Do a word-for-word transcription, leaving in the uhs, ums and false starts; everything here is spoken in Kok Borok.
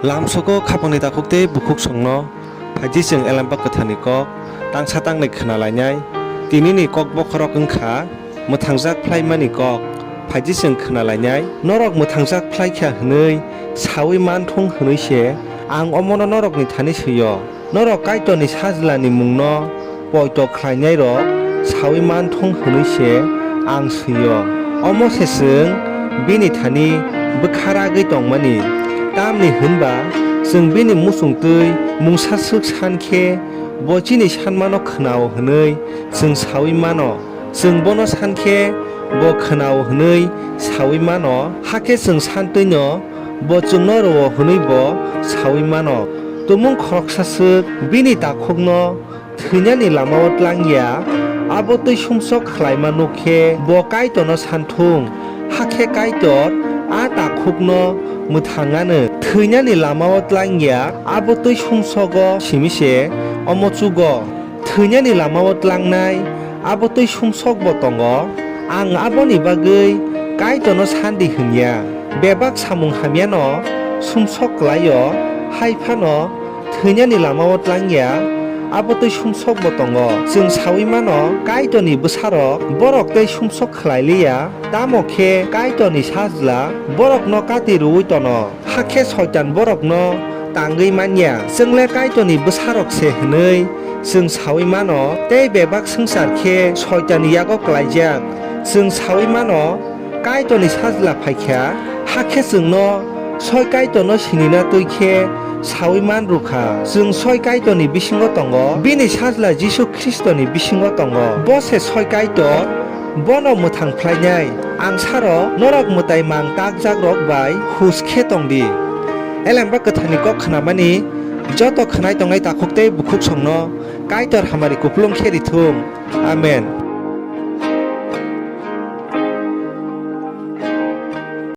Lamsogo khapangni takhuk tei bukhuksongno phaidi chwng Elembak Kwtharni kok tangsa tangnwi khna lainai. Tinini kok bokhorok wng kha mwthangjak phlaimani kok. Phaidi chwng khna lainai. Norok mwthangjak phlai kha hwnwi saui man thung hwnwi se ang omono norokni thani swi-o. Norok Kaitorni Sajlani mungno poito khlainairok saui man thung hwnwi se ang swi-o. Omo se chwng bini thani bwkha ragwi tongmani. Tamni hwn ba chwng bini muchung twi mungsa swk san khe bo chini sanmano khna-o hwnwi chwng saui mano. Chwng bono san khe bo khna-o hwnwi saui mano, hakhe chwng san twi'-no bo chwngno rw-o hwnwi bo saui mano. Tumung khoroksa swk bini takhukno thwinani lama-o tlang ya, abo twi sumsok khlaima nuk khe bo Kaitorno san thung, hakhe Kaitor a takhukno mwthang anw. Thwinani lama-o tlang ya, abo twi sumsogo simi se omo chugo. Thwinani lama-o tlangnai abo twi sumsokbo tongo. Ang aboni bagwi Kaitorno san di hwn ya. Bebak samung hamyano sumsok klai-o, hai phano thwinani lama-o tlang ya, abo twi sumsokbo tongo. Chwng saui mano, Kaitorni bwsarok borok tei sumsok khlai li ya, tamo khe Kaitorni Sajla borokno kati rwui tono. Hakhe Soitan borokno tangwi man ya. Chwng le Kaitorni bwsarok se hwnwi chwng saui mano, tei bebak swngchar khe Soitanni yago klaijak. Chwng saui mano, Kaitorni Sajla phai kha, hakhe chwngno soi Kaitorno sinina twi khe saui man rw kha. Chwng soi Kaitorni bisingo tongo, bini Sajla Jisu Khristoni bisingo tongo. Bo se soi Kaitor, bono mwthang phlainai. Ang saro norok mwtai mang takjakrok bai hus khe tong di. Elembak Kwtharni kok khnamani joto khnai tongnai takhuk tei bukhuksongno Kaitor hamari kupulung khe ri thung. Amen.